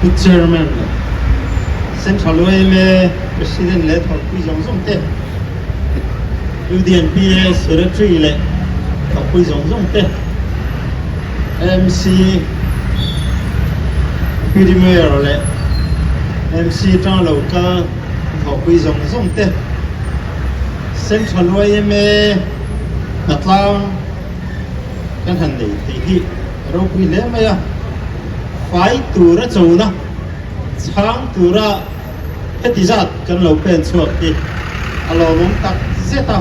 Pu Chairman leh Central yma President leh thawkpui zawng zawng te, UDNPA Secretary leh thawkpui zawng zawng te, AMC Deputy Mayor leh AMC atanga lo kal thawkpui zawng zawng te, Central yma hnatlang kan han nei thei hi a ropui hle mai a, fai tura chona chhang tura heti zat kan lo pen chhuak hi a lawmawm tak zet a,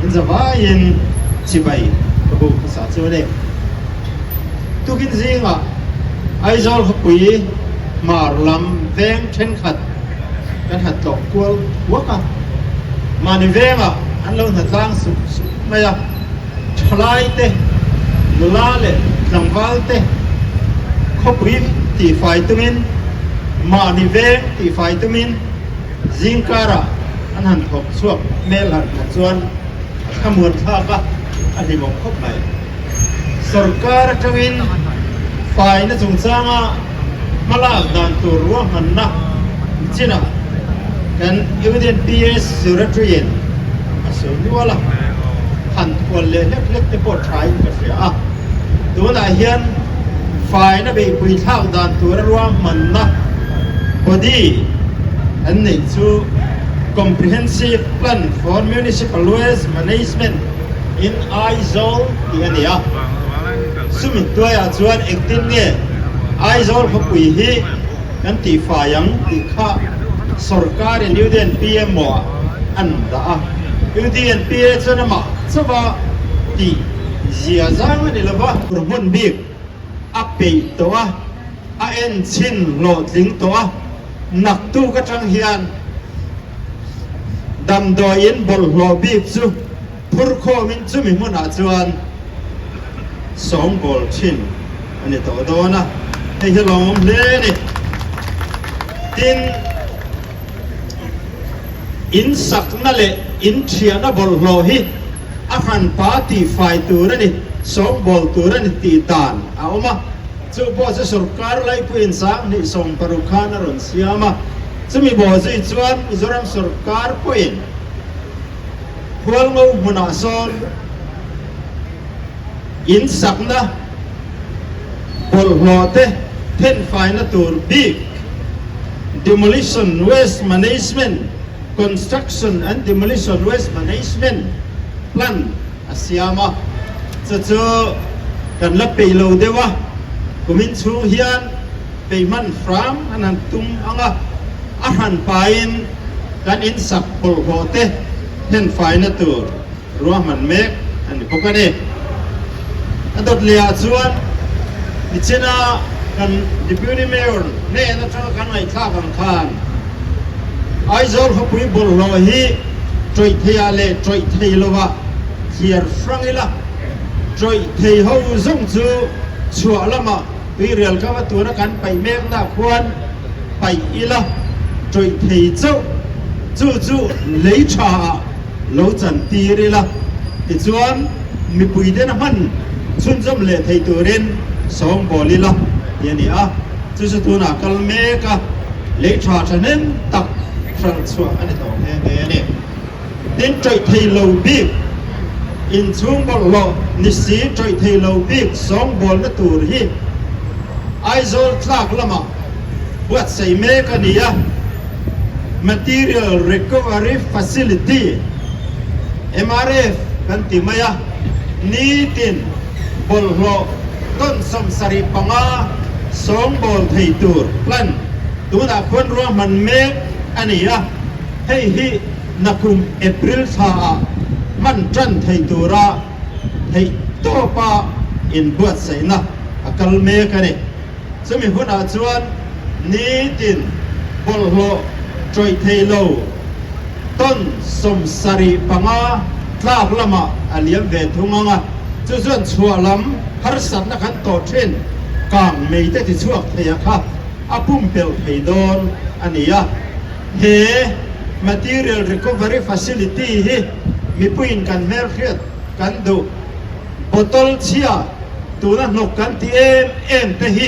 in zavaiin chibai ka buk hmasa chu a ni. Tukin zingah Aizawl khawpui hmar lam veng thenkhat kan han tlawh kual uak a, mahni vengah an lo hnatlang sup sup mai a. Thalai te, nula leh tlangval te khawpui tihfai tumin, mahni veng tihfai tumin zingkarah an han thawk chhuak hmel han hmuh chuan a thlamuan thlak a, a hlimawm khawp mai. Sorkar atangin faina chungchanga hmalak dan tur ruahmanna chinah kan Union PS Secretary-in a sawi nual a, han thual leh hlek hlek te pawh thain ka hria a. Tunah hian faina beihpui thlak dan tura ruahmanna body an neih chu Comprehensive Plan for Municipal Waste Management in Aizawl tih a ni a. Chumi hnuaiah chuan engtin nge Aizawl khawpui hi kan tihfai ang tih kha sorkarin UDNPA mawh ah an dah a. UDNPA chuan amah chauha tih zia zang a ni lo va. Hmun bik a peih tawh a, a en chhin hlawhtling tawh a, naktuk atang hian damdawiin bawlhhlawh bik chu phur khawmin chumi hmunah chuan sawngbawl thin a ni tawh dawn a, hei hi lawmawm hle a ni. Tin, in sakna leh in thiahna bawlhhlawh hi a hranpa tihfai tur a ni, sawngbawl tur a ni tih dan a awm a, chu pawh chu sorkar laipuiin 2016 khan a rawn siam a, chumi bawhzui chuan Mizoram sorkar pawhin Hualngo hmunah sawn in sakna bawlhhlawh te thenfaina tur bik Demolition Waste Management, Construction and Demolition Waste Management Plan a siam a, chu chu kan la peih lo deuh a, kumin chhung hian peih hman hram an han tum ang a, a hran pahin kan insak bawlhhlawh te thenfaina tur ruahman mek a ni bawk a ni. A dawt leh ah chuan nichina kan Deputy Mayor hnen atanga kan ngaihthlak ang khan Aizawl khawpui bawlhhlawh hi tawih thei ah leh tawih thei lo ah thliar hrang ila, tawih thei ho zawng chu chhuah lamah tuirial kama tuna kan paih mekna khuan paih ila tawih thei chauh chu chu lei tha ah lo chan tir ila tichuan mipui ten a hman chhunzawm leh thei turin sawngbawl ila tih a ni a, chu chu tunah kal mek a lei tha thahnem tak hralh chhuah a ni tawh nghe nghe a ni. Tin tawih thei lo bik inchhung bawlhhlawh ni si tawih thei lo bik sawngbawlna tur hi Aizawl tlak lamah buatsaih mek a ni a, Material Recovery Facility, MRF, kan ti mai a, nitin bawlhhlawh tawn 75 sawngbawl thei tur plan tunah khuan ruahman mek a ni a, hei hi nakum April thlaah hman tan thei tura theih tawpa inbuatsaihna a kal mek a ni. Chumi hunah chuan nitin bawlhhlawh tawih thei lo tawn 75 tlak lamah a liam ve thung ang a, chu chuan chhuah lam harsatna kan tawh thin kang mei te tichhuak thei a kha a pumpelh thei dawn a ni a. He Material Recovery Facility hi mipuiin kan hmelhriat kan duh. Bottle chhia tuna hnawk kan ti em em te hi.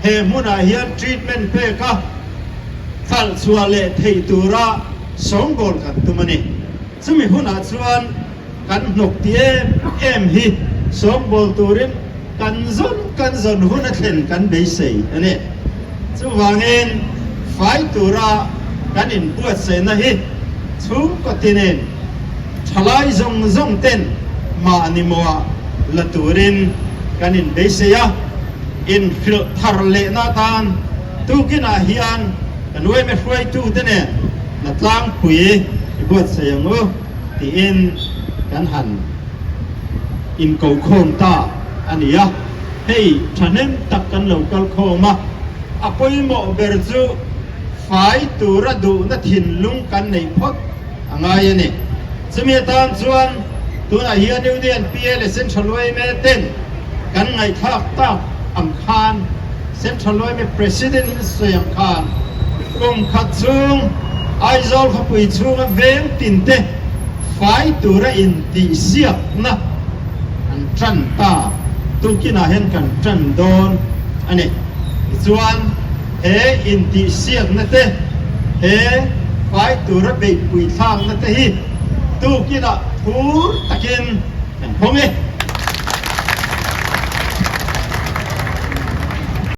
He hmunah hian treatment pek a, thalh chhuah leh theih tura sawngbawl kan tum a ni. Chumi hunah chuan kan hnawk ti em em hi sawngbawl turin kan zawn kan zawn hun a thlen kan beisei a ni. Chuvangin fai tura kan inbuatsaihna hi chhungkaw tinin thalai zawng zawng ten mahni mawh la turin kan inbeisei a, inhrilh thar lehna atan tukinah hian kan uaime hruaitute nen na tlangpui i buatsaih ang u tiin kan han inkokhawm ta a ni a. Hei thahnem tak kan lo kal khawm a, a pawimawh ber chu fai tura duhna thinlung kan neih phawt a ngai a ni. Chumi atan chuan tunah hian Union PA leh Central yma ten kan ngaihthlak tak ang khan Central yma President in sawi ang khan kum khat chhung Aizawl khawpui chhunga veng tinte fai tura intihsiakna an tan ta tukinah hian kan tan dawn a ni. Tichuan he intihsiakna te, he fai tura beihpui thlakna te hi tukinah phur takin kan hawng e.